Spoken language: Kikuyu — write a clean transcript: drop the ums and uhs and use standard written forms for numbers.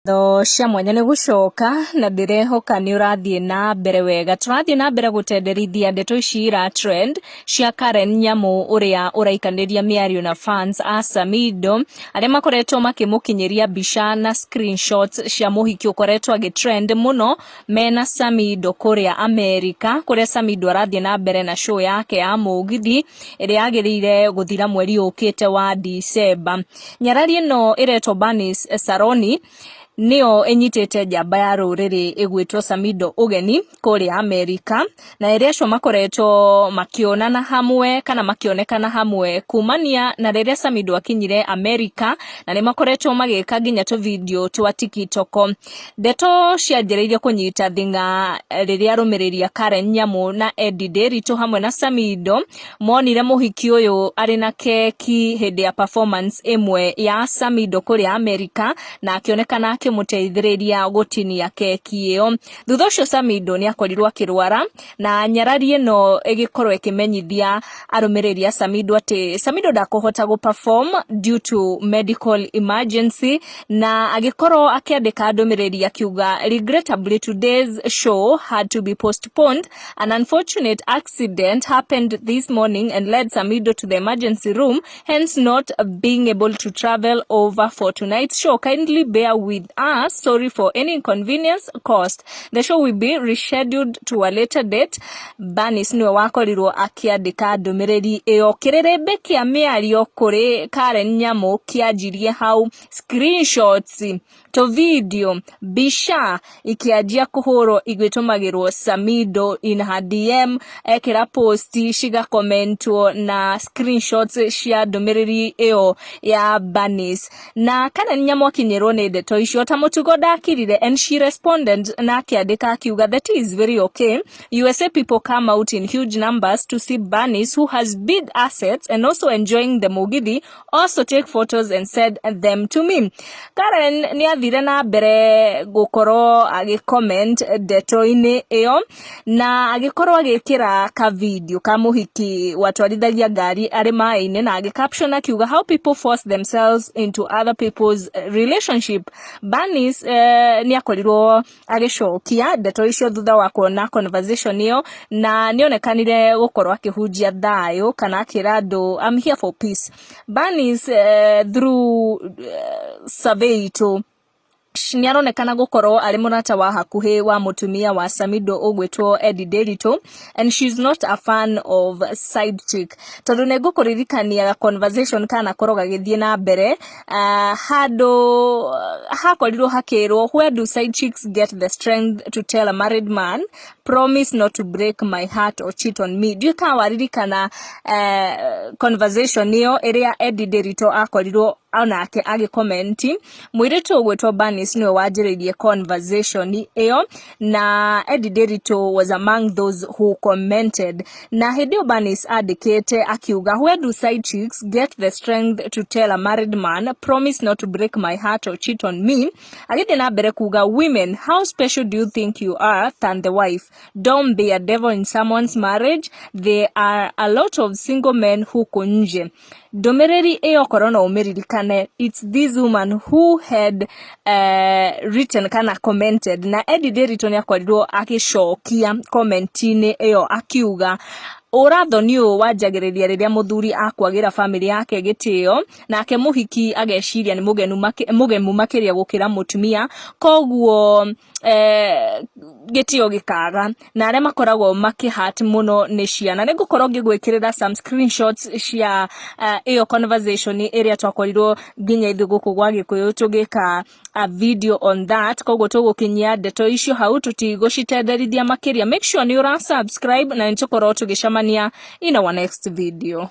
Ngatho cia mwanya nĩ gũcoka na ndĩrehoka nĩ ũrathiĩ na mbere wega. Tũrathiĩ na mbere gũtenderithia ndeto ici ira trend cia Karen Nyamu ũrĩa ũraikanĩria mĩario na fans a Samido arĩa makoretwo makĩmũkinyĩria mbica na screenshots cia mũhiki ũkoretwo agĩ trend mũno mena Samido kũrĩa Amerika, kũrĩa Samido arathiĩ na mbere na show yake ya mũgithi ĩrĩa yagĩrĩire gũthira mweri ũkĩte wa December. Nyarari ĩno ĩretwo Bernice Saroni nĩyo ĩnyitĩte njamba ya rũrĩrĩ ĩgwĩtwo Samido ũgeni kũrĩa Amerika, na erĩ acio makoretwo makĩonana hamwe kana makĩonekana hamwe kumania na rĩrĩa Samido akinyire Amerika, na nĩ makoretwo magĩka nginya tũ video twa TikTok. Ndeto cianjĩrĩirie kũnyita thing'a rĩrĩa arũmĩrĩri a Karen Nyamu na Eddie Nderitu hamwe na Samido monire mũhiki ũyũ arĩ na keki hĩndĩ ya performance ĩmwe ya Samido kũrĩa Amerika, na akĩonekana akĩmũteithĩrĩria gũtinia keki ĩyo. Thutha ũcio Samido nĩ akorirwo akĩrwara na nyarari ĩno ĩgĩkorwo ĩkĩmenyithia arũmĩrĩri a Samido atĩ Samido ndakũhota gũ perform due to medical emergency, na agĩkorwo akĩandĩka ndũmĩrĩri akiuga, "Regrettably, today's show had to be postponed. An unfortunate accident happened this morning and led Samido to the emergency room, hence not being able to travel over for tonight's show. Kindly bear with us. Sorry for any inconvenience caused. The show will be rescheduled to a later date." Bernice nĩwe wakorirwo akĩandĩka ndũmĩrĩri ĩyo. Kĩrĩrĩmbĩ kĩa mĩario kũrĩ Karen Nyamu kĩanjirie hau, screenshots, tũ video, mbica ikĩanjia kũhũrwo igĩtũmagĩrwo Samido in her DM, ekĩra post cigakomentwo na screenshots cia ndũmĩrĩri ĩyo ya Bernice. Na Karen Nyamu akinyĩrwo nĩ ndeto icio, ta mũtugo ndakirire, and she responded na akĩandĩka akiuga, "That is very okay. USA people come out in huge numbers to see Bernice, who has big assets and also enjoying the mugithi. Also take photos and send them to me." Karen nĩ athire na mbere gũkorwo agĩcomment ndeto-inĩ ĩyo na agĩkorwo agĩkĩra ka video ka mũhiki watwarithagia ngari arĩ maĩ-inĩ, na agĩcaption akiuga, "How people force themselves into other people's relationship." Bernice nĩ akorirwo agĩcokia ndeto icio thutha wa kuona conversation ĩyo, na nĩonekanire gũkorwo akĩhunjia thayũ kana akĩra andũ, "I'm here for peace." Bernice, through survey itũ, nĩ aronekana gũkorwo arĩ mũrata wa hakuhĩ wa mũtumia wa Samido ũgwĩtwo Eddie Nderitu, and she's not a fan of side chick, tondũ nĩ ngũkũririkania conversation kana korwo gagĩthiĩ na mbere handũ hakorirwo hakĩrwo, "Where do side chicks get the strength to tell a married man, 'Promise not to break my heart or cheat on me?'" Ndiũĩ kana waririkana conversation ĩyo ĩrĩa Eddie Nderitu akorirwo onake agĩkomenti. Mũirĩtu ũgwĩtwo Bernice nĩwe wanjĩrĩirie conversation ĩyo, na Eddie Nderitu was among those who commented. Na hĩndĩ ĩyo Bernice andĩkĩte akiuga, "Where do side chicks get the strength to tell a married man, 'Promise not to break my heart or cheat on me?'" Agĩthiĩ na mbere kuga, "Women, how special do you think you are than the wife? Don't be a devil in someone's marriage. There are a lot of single men huku nje." Ndũmĩrĩri ĩyo korwo no ũmĩririkane, it's this woman who had written kana commented, na Eddie Nderitu nĩ akorirwo agĩcokia comment-inĩ ĩyo akiuga ũrathoni ũyũ wanjagĩrĩria rĩrĩa mũthuri akwagĩra bamĩrĩ yake gĩtĩo, nake mũhiki ageciria nĩ mũgemu makĩria gũkĩra mũtumia, koguo gĩtĩo gĩkaga, na arĩa makoragwo makĩhat mũno nĩ ciana. Nĩ ngũkorwo ngĩgwĩkĩrĩra some screenshots cia ĩyo conversation ĩrĩa twakorirwo nginya ithuĩ gũkũ gwa Gĩkũyũ tũgĩka a video on that. Koguo tũgũkinyia ndeto icio hau, tũtigũcitenderithia makĩria. Make sure nĩ ũra subscribe na nĩ tũkorwo tũgĩcemania in our next video.